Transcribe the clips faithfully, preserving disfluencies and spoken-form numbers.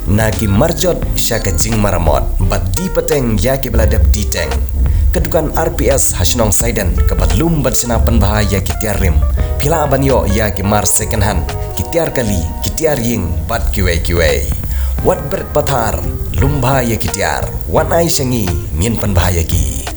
Na ki marjot sha ka jingmaramot bad die pateng ïa kiba la dep die teng. Ka dukan R P S ha shnong Saiden kaba lum bad shna pynbha ïa ki tiar rim. Phi lah ban ïoh ïa ki mar second hand, ki tiar kali, ki tiar ïing bad kiwei kiwei. Wat bret pathar, lum bha ïa ki tiar. Wan ai sha ngi, ngin pynbha ïa ki.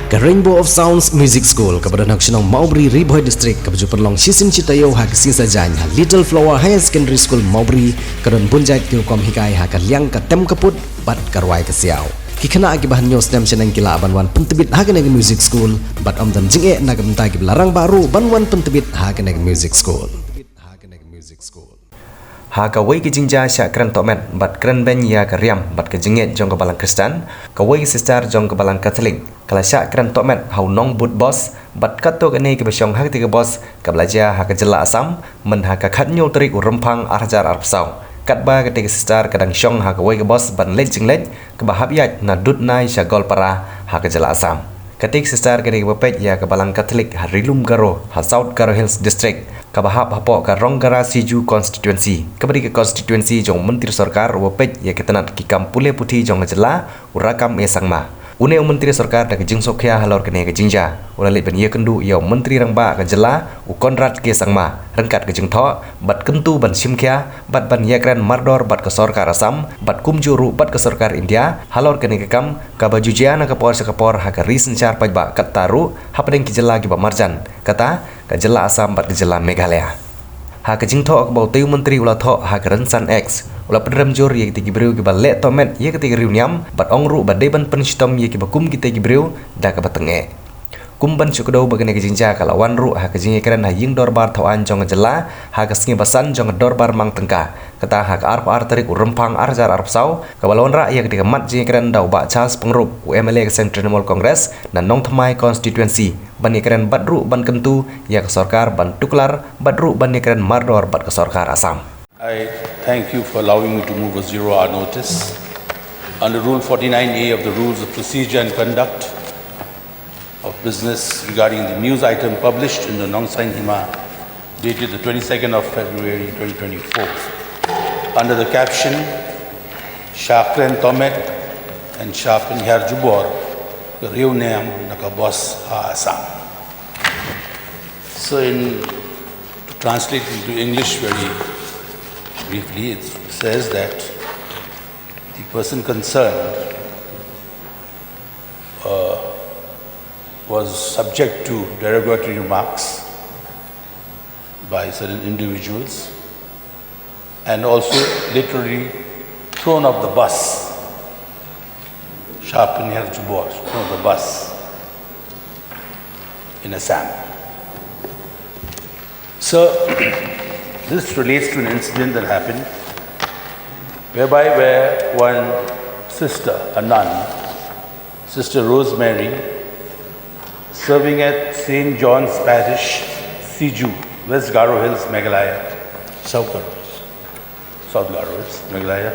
Ka Rainbow of Sounds Music School kaba don ha ka shnong Mawbri, Ri Bhoi District, kaba ju pynlong shisien shi taïew ha ka sngi Saitjaiñ ha Little Flower Higher Secondary School Mawbri, ka don bun jait ki rukom hikai ha ka liang ka tem ka put bad ka rwai ka siaw. Ki khynnah kiba hynñiew snem shaneng ki lah ban wan pyntbit ha kane ka music school bad ym don jingeh na ka bynta kiba la rangbah ruh ban wan pyntbit ha kane ka music school. Ha kawei ka jingjia shah kren tohmet bad kren beiñ ïa ka riam bad ka jingngeit jong ka Balang Khristan, kawei ka sister jong ka Balang Katholik ka la shah kren tohmet ha u nongbud bos bad katto katne kiba shong ha katei ka bos kaba la jia ha ka jylla Assam, myn ha ka khathynñiew tarik u Rymphang ar hajar arphew saw. Katba katei ka sister ka dang shong ha kawei ka bos ban leit jingleit kaba hap ïaid na Dudnai sha Goalpara ha ka jylla Assam. Katei ka sister ka dei kaba peit ïa ka Balang Katholik ha Ri Lum Garo ha South Garo Hills District, kaba hap hapoh ka Rongara Siju Constituency, kaba dei ka constituency jong u Myntri Sorkar uba peit ïa ka tnat ki kam pule puthi jong ka jylla, u Rakkam A Sangma. Une u Myntri Sorkar da ka jingsngewkhia halor kane ka jingjia u la leit ban ïakynduh ïa u Myntri Rangbah ka jylla, u Conrad K Sangma, ryngkat ka jingthoh bad kyntu ban shimkhia bad ban ïakren mardor bad ka sorkar Assam bad kumjuh ruh bad ka sorkar India halor kane ka kam kaba ju jia na ka por sha ka por ha ka ri synshar paidbah, katta ruh hapdeng ki jylla kiba marjan, kata ka jylla Assam bad ka jylla Meghalaya. Ha ka jingthoh kaba utei u Myntri u la thoh ha ka rynsan X, u la pynrem jur ïa kitei ki briew kiba leh tohmet ïa katei ka riewniam bad ong ruh ba dei ban pynshitom ïa kiba kum kitei ki briew da kaba tyngeh. Kum ban shu kdew ba kane ka jingjia ka la wan ruh ha ka jingïakren ha ïing dorbar thaw aiñ jong ka jylla ha ka sngi ba san jong ka dorbar mang tyngka, kata ha ka arphew ar tarik u Rymphang ar hajar arphew saw, kaba la wanrah ïa katei ka mat jingïakren da u Bah Charles Pyngrope, u M L A ka seng Trinamool Congress na Nongthymmai Constituency, ban ïakren bad ruh ban kyntu ïa ka sorkar ban tuklar bad ruh ban ïakren mardor bad ka sorkar Assam. I thank you for allowing me to move a zero hour notice under Rule forty-nine A of the Rules of Procedure and Conduct of Business regarding the news item published in the Nongsain Hima, dated the twenty-second of February twenty twenty-four, under the caption Shah Kren Tohmet and Shah Pynhiar Jubor, ka Riewniam na ka Bos ha Assam. So, in to translate into English very briefly, it says that the person concerned uh, was subject to derogatory remarks by certain individuals and also literally thrown off the bus. Shah Pynhiar Jubor, thrown off the bus in Assam. So, this relates to an incident that happened whereby where one sister, a nun, Sister Rosemary, serving at Saint John's Parish, Siju, West Garo Hills, Meghalaya, South Garo Hills, South Garo Hills, Meghalaya,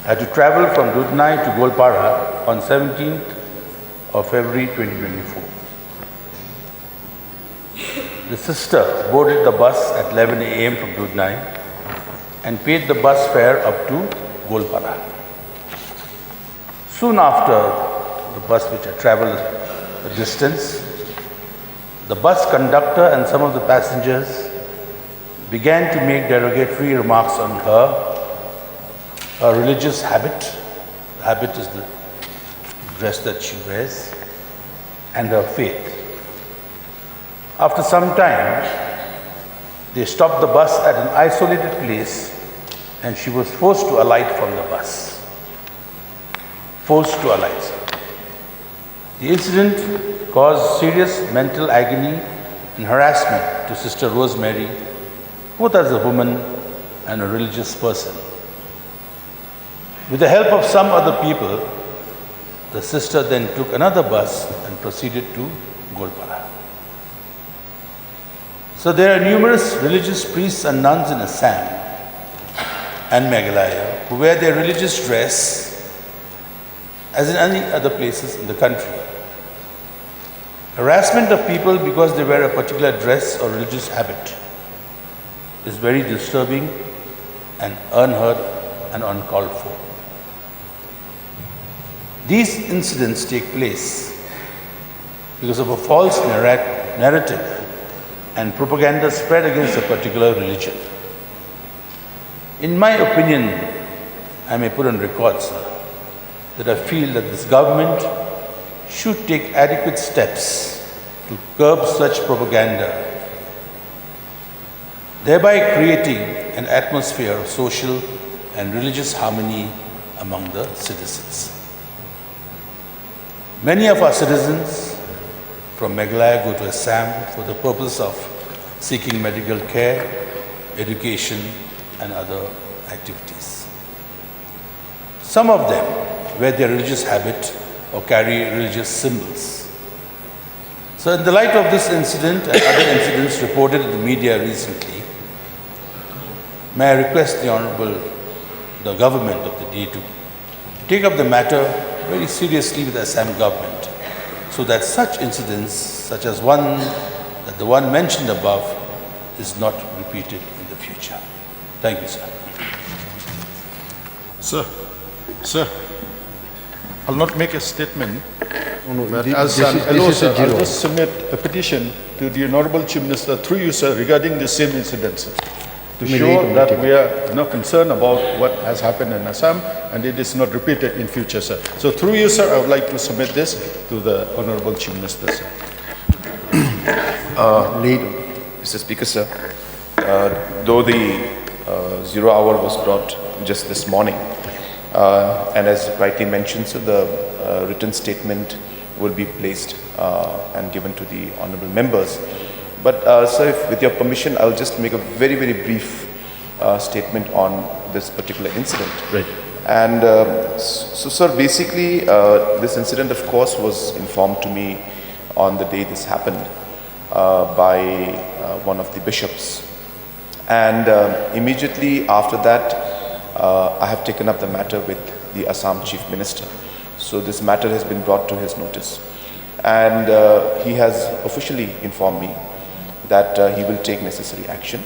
had to travel from Dudnai to Goalpara on seventeenth of February twenty twenty-four. The sister boarded the bus at eleven a m from Dudnai and paid the bus fare up to Goalpara. Soon after, the bus which had traveled the distance, the bus conductor and some of the passengers began to make derogatory remarks on her, her religious habit. The habit is the dress that she wears, and her faith. After some time, they stopped the bus at an isolated place and she was forced to alight from the bus. Forced to alight. The incident caused serious mental agony and harassment to Sister Rosemary, both as a woman and a religious person. With the help of some other people, the sister then took another bus and proceeded to Goalpara. So there are numerous religious priests and nuns in Assam and Meghalaya who wear their religious dress as in any other places in the country. Harassment of people because they wear a particular dress or religious habit is very disturbing and unheard and uncalled for. These incidents take place because of a false narrat- narrative and propaganda spread against a particular religion. In my opinion, I may put on record, sir, that I feel that this government should take adequate steps to curb such propaganda, thereby creating an atmosphere of social and religious harmony among the citizens. Many of our citizens from Meghalaya go to Assam for the purpose of seeking medical care, education, and other activities. Some of them wear their religious habit or carry religious symbols. So, in the light of this incident and other incidents reported in the media recently, may I request the Honorable, the government of the day to take up the matter very seriously with the Assam government, so that such incidents, such as one that the one mentioned above, is not repeated in the future. Thank you, sir. Sir, sir, I'll not make a statement. No, no, But thi- as this an is- this L O, is a sir, I'll zero. Just submit a petition to the Honorable Chief Minister through you, sir, regarding the same incident, sir. To May show lead that meeting. We are, you know, concerned about what has happened in Assam and it is not repeated in future, sir. So through you, sir, I would like to submit this to the Honorable Chief Minister, sir. Lead. Mister Speaker, sir, uh, though the uh, zero hour was brought just this morning, uh, and as rightly mentioned, sir, the uh, written statement will be placed uh, and given to the honorable members. But, uh, sir, if, with your permission, I'll just make a very, very brief uh, statement on this particular incident. Right. And um, s- so, sir, basically, uh, this incident, of course, was informed to me on the day this happened uh, by uh, one of the bishops. And um, immediately after that, uh, I have taken up the matter with the Assam Chief Minister. So this matter has been brought to his notice. And uh, he has officially informed me that uh, he will take necessary action.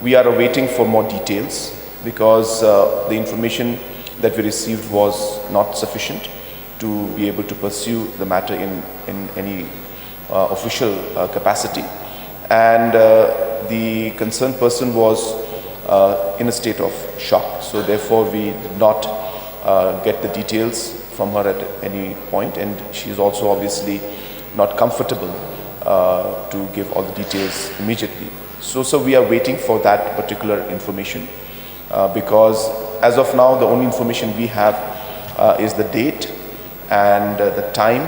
We are awaiting for more details because uh, the information that we received was not sufficient to be able to pursue the matter in, in any uh, official uh, capacity. And uh, the concerned person was uh, in a state of shock. So therefore, we did not uh, get the details from her at any point. And she is also obviously not comfortable uh, to give all the details immediately. So, so we are waiting for that particular information. Uh, because as of now, the only information we have uh, is the date and uh, the time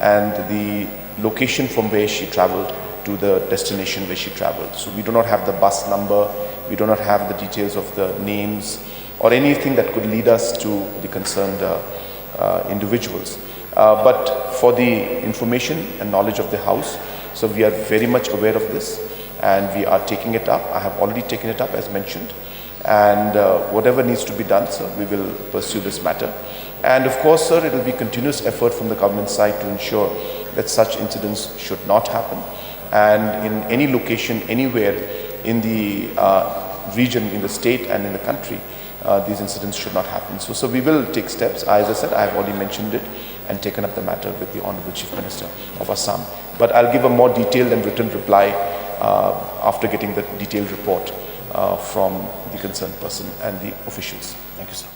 and the location from where she traveled to the destination where she traveled. So we do not have the bus number, we do not have the details of the names or anything that could lead us to the concerned uh, uh, individuals. Uh, but for the information and knowledge of the House, so we are very much aware of this and we are taking it up. I have already taken it up as mentioned. And uh, whatever needs to be done, sir, we will pursue this matter. And of course, sir, it will be continuous effort from the government side to ensure that such incidents should not happen. And in any location, anywhere in the uh, region, in the state, and in the country, uh, these incidents should not happen. So, so we will take steps. As I said, I have already mentioned it and taken up the matter with the Honorable Chief Minister of Assam. But I'll give a more detailed and written reply uh, after getting the detailed report uh, from the concerned person and the officials. Thank you, sir.